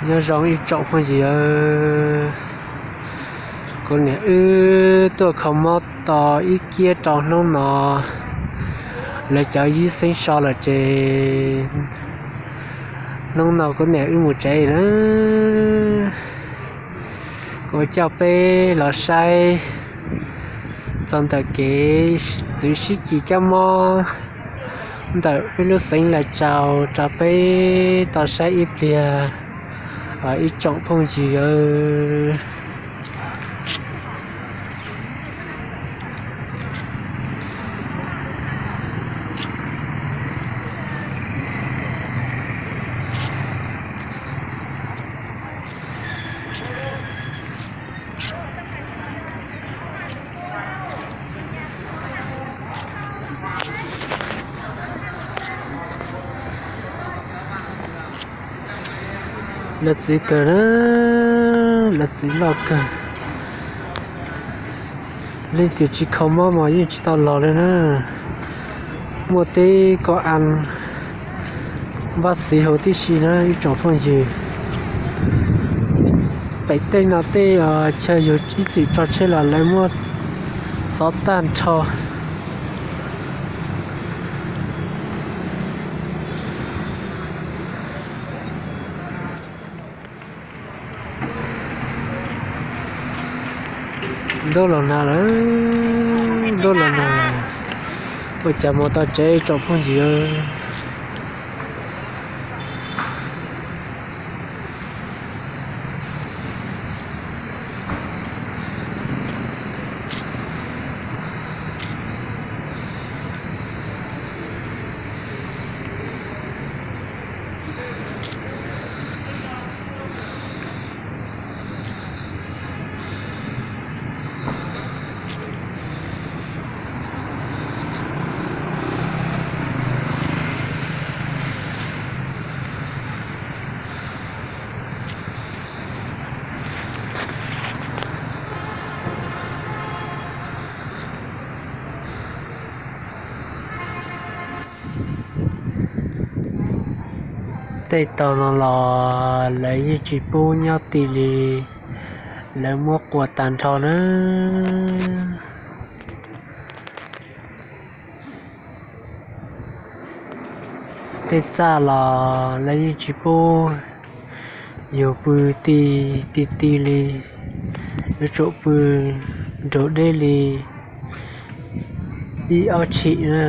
Nyob zoo ib tsoom phooj ywg, kuv niam wb tuaj kho mob tau ib kiab rau hnub no, lawv cov yib xeeb so lawm ces hnub no kuv niam wb mus tsev na. Kuv coj peb los saib txog ntawm kev txwv sib kis kab mob ntawm peb lub xeev Laij Tsaus rau peb tau saib ib pliag os ib tsoom phooj ywg. Lawv txwv kawg na, lawv txwv loj kawg. Leej twg tsis kho mob mas yeej tsis tau los li na. Muaj tej koj a npab xiv huv tib si na ib tsoom phooj ywg. Pem tej no tej chaw yus ib txwm tso tsheb los lawv muab xov tag nrho. Ntuj los nag lawm, ntuj los nag lawm, ua cas mus tau tsev tsoom phooj ywg. Tej tau no los lawv yeej tsis pub nyob ti li, lawv muab quas tag nrho na. Tej txaj los lawv yeej tsis pub yus pw ti ti ti li, yuav tsum pw nrug deb li ib ob tshim na.